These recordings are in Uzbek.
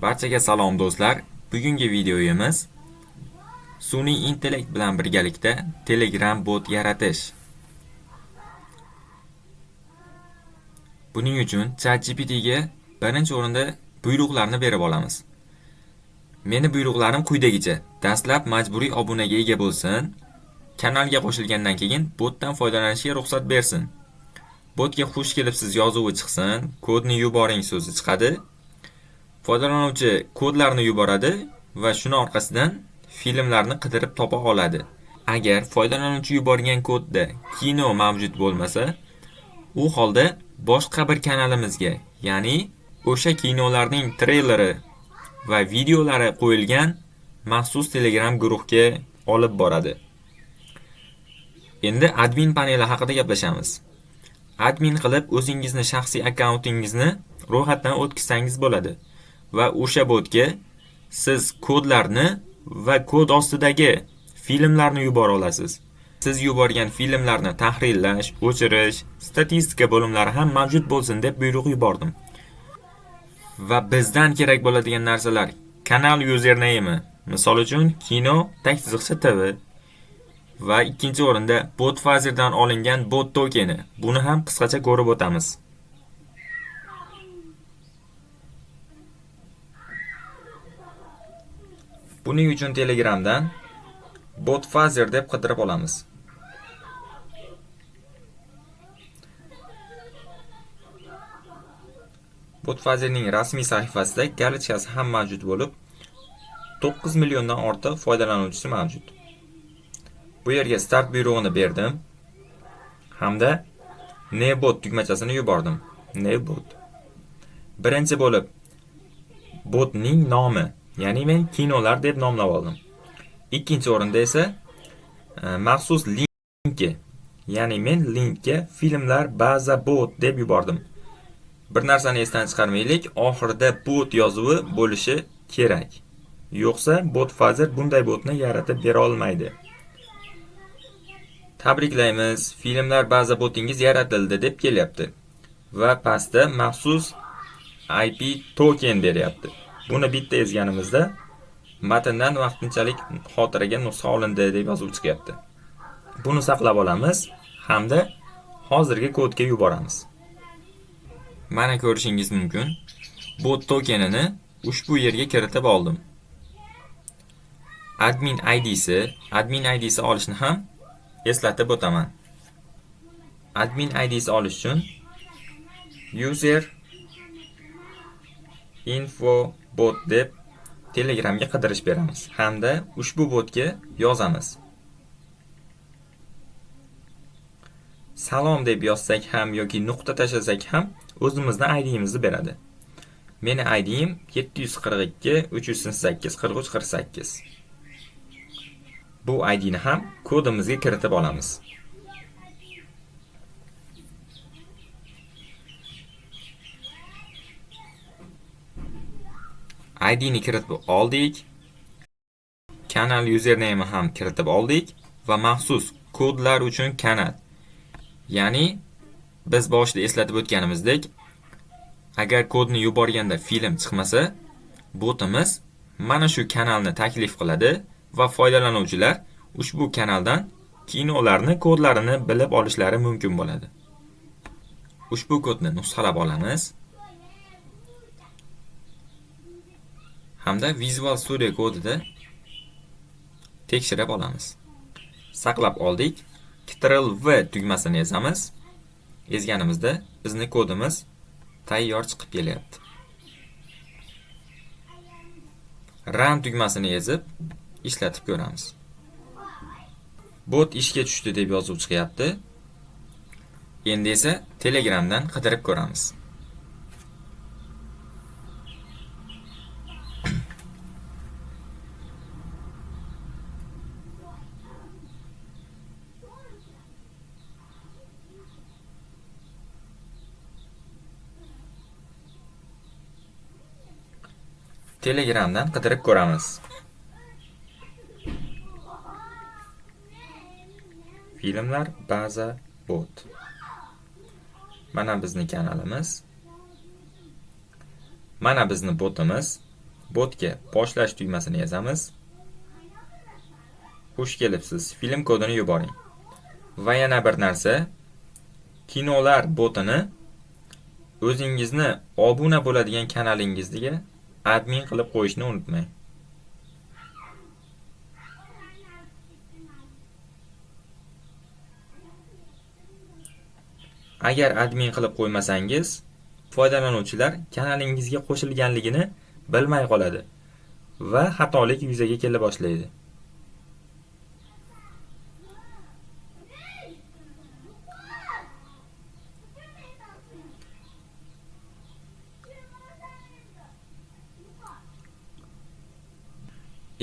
Barchaga salom do'stlar. Bugungi videoyimiz sun'iy intellekt bilan birgalikda Telegram bot yaratish. Buning uchun ChatGPT ga birinchi o'rinda buyruqlarni berib olamiz. Meni buyruqlarim quyidagicha. Dastlab majburiy obunaga ega bo'lsin. Kanalga qo'shilgandan keyin botdan foydalanishga ruxsat bersin. Botga xush kelibsiz yozuvi chiqsin, kodni yuboring so'zi chiqadi. Foydalanuvchi kodlarni yuboradi va shuni orqasidan filmlarni qidirib topa oladi. Agar foydalanuvchi yuborgan kodda kino mavjud bo'lmasa, u holda boshqa bir kanalimizga, ya'ni o'sha kinolarning treyleri va videolari qo'yilgan maxsus Telegram guruhga olib boradi. Endi admin paneli haqida gaplashamiz. Admin qilib o'zingizni shaxsiy akkauntingizni ro'yxatdan o'tkazsangiz bo'ladi va o'sha botga siz kodlarni va kod ostidagi filmlarni yubora olasiz. Siz yuborgan filmlarni tahrirlash, o'chirish, statistika bo'limlari ham mavjud bo'lsin deb buyruq yubordim. Va bizdan kerak bo'ladigan narsalar: kanal username, misol uchun kino tagchiziqcha tv va ikkinchi o'rinda BotFatherdan olingan bot tokeni. Buni ham qisqacha ko'rib o'tamiz. Buning uchun Telegramdan BotFather deb qidirib olamiz. BotFatherning rasmiy sahifasida galichkasi ham mavjud bo'lib, 9 milliondan ortiq foydalanuvchisi mavjud. Bu yerga start buyrug'ini berdim hamda New tugmachasini yubordim. New bot. Birinchi bo'lib botning nomi, ya'ni men kinolar deb nomlab oldim. Ikkinchi o'rinda esa maxsus linki, ya'ni men linkka filmlar baza bot deb yubordim. Bir narsani esdan chiqarmaylik, oxirida bot yozuvi bo'lishi kerak. Yo'qsa BotFather bunday botni yaratib bera olmaydi. Tabriklaymiz, filmlar baza botingiz yaratildi deb kelyapti. Va pastda maxsus IP token beryapti. Buni bitta ezganimizda matndan vaqtinchalik xotiraga nusxa olindi deb yozuv chiqyapti. Buni saqlab olamiz hamda hozirgi kodga yuboramiz. Mana ko'rishingiz mumkin. Bot tokenini ushbu yerga kiritib oldim. Admin ID'si, admin ID'si olishni ham eslatib o'taman. Admin ID'si olish uchun user info bot deb Telegramga qidirish beramiz hamda ushbu botga yozamiz. Salom deb yozsak ham yoki nuqta tashlasak ham o'zimizni ID'mizni beradi. Meni ID'im 742 308 43 48. Bu ID'ni ham kodimizga kiritib olamiz. ID'ni kiritib oldik. Kanal username ham kiritib oldik va maxsus kodlar uchun kanal. Ya'ni biz boshida eslatib o'tganimizdek, agar kodni yuborganda film chiqmasa, botimiz mana shu kanalni taklif qiladi va foydalanuvchilar ushbu kanaldan kinolarni kodlarini bilib olishlari mumkin bo'ladi. Ushbu kodni nusxalab olamiz hamda Visual Studio kodida tekshirib olamiz. Saqlab oldik. Ctrl V tugmasini ezamiz. Ezganimizda bizni kodimiz tayyor chiqib kelyapti. Run tugmasini ezib ishlatib ko'ramiz. Bot ishga tushdi deb yozuv chiqyapti. Endi esa Telegramdan qidirib ko'ramiz. Telegramdan qidirib ko'ramiz. Filmlar baza bot. Mana bizni kanalimiz. Mana bizni botimiz. Botga boshlash tugmasini yozamiz. Xush kelibsiz. Film kodini yuboring. Va yana bir narsa, kinolar botini o'zingizni obuna bo'ladigan kanalingizga admin qilib qo'yishni unutmang. Agar admin qilib qo'ymasangiz, foydalanuvchilar kanalingizga qo'shilganligini bilmay qoladi va xatolik yuzaga kela boshlaydi.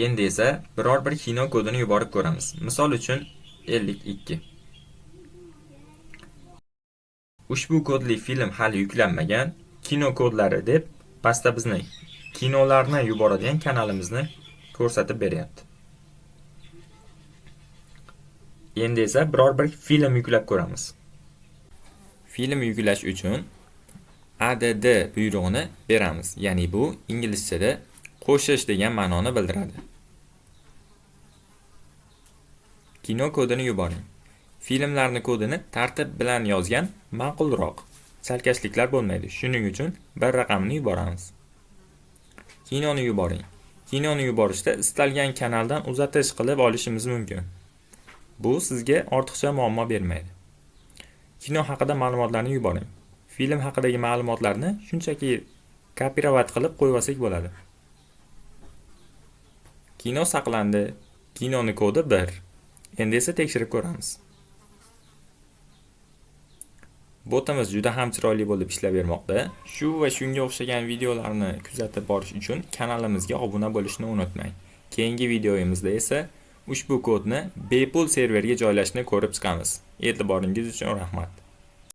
Endi esa biror bir kino kodini yuborib ko'ramiz. Misol uchun 52. Ushbu kodli film hali yuklanmagan. Kino kodlari deb pastda bizni kinolarni yuboradigan kanalimizni ko'rsatib beryapti. Endi esa biror bir film yuklab ko'ramiz. Film yuklash uchun add buyrug'ini beramiz. Ya'ni bu inglizchada qo'shish degan ma'noni bildiradi. Kino kodini yuboring. Filmlarni kodini tartib bilan yozgan ma'qulroq. Chalkashliklar bo'lmaydi. Shuning uchun bir raqamni yuboramiz. Kinoni yuboring. Kinoni yuborishda istalgan kanaldan uzatish qilib olishimiz mumkin. Bu sizga ortiqcha muammo bermaydi. Kino haqida ma'lumotlarni yuboring. Film haqidagi ma'lumotlarni shunchaki kopirovat qilib qo'yib olsak bo'ladi. Kino saqlandi. Kinoni kodi 1. Endi esa tekshirib ko'ramiz. Botimiz juda ham chiroyli bo'lib ishlab bermoqda. Shu va shunga o'xshagan videolarni kuzatib borish uchun kanalimizga obuna bo'lishni unutmang. Keyingi videomizda esa ushbu kodni bepul serverga joylashni ko'rib chiqamiz. E'tiboringiz uchun rahmat.